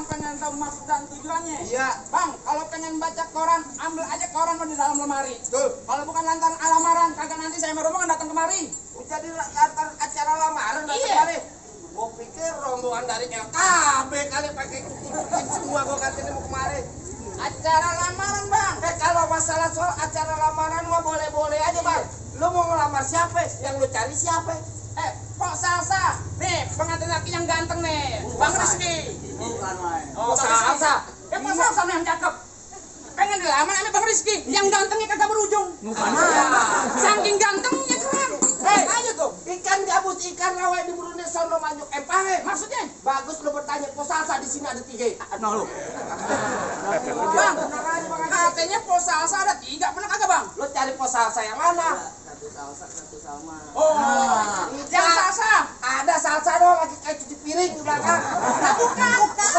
Bang pengen tahu maksud dan tujuannya? Iya. Bang, kalau pengen baca koran, ambil aja koran di dalam lemari. Betul. Kalau bukan lantaran alamaran, kagak nanti saya sama rombongan datang kemari. Jadi lantar acara lamaran datang Iya. kemari. Gua pikir rombongan dari LKB kali pakai kucing semua gua katanya mau kemari. Acara lamaran, Bang. Kalau masalah soal acara lamaran mah boleh-boleh aja, Bang. Lu mau ngelamar siapa? Yang lu cari siapa? Pok Salsa. Nih, pengantin laki yang ganteng nih. Bang Rizky. Bukan main. Oh, Pok Salsa. Pok Salsa nih yang cakep. Pengen dilamar sama Bang Rizky. Yang gantengnya kagak berujung. Saking gantengnya keren. Ayo tuh. Ikan gabus, ikan rawa di burungnya sono manyuk empahe. Maksudnya? Bagus lu bertanya, Pok Salsa di sini ada 3. Nah lu. Bang, katanya Pok Salsa ada 3. Bener kagak, Bang? Lu cari Pok Salsa yang mana? Satu salsa, satu salma. Oh, yang salsa. Ada salsa doang lagi kayak cuci piring di belakang. Nah, bukan.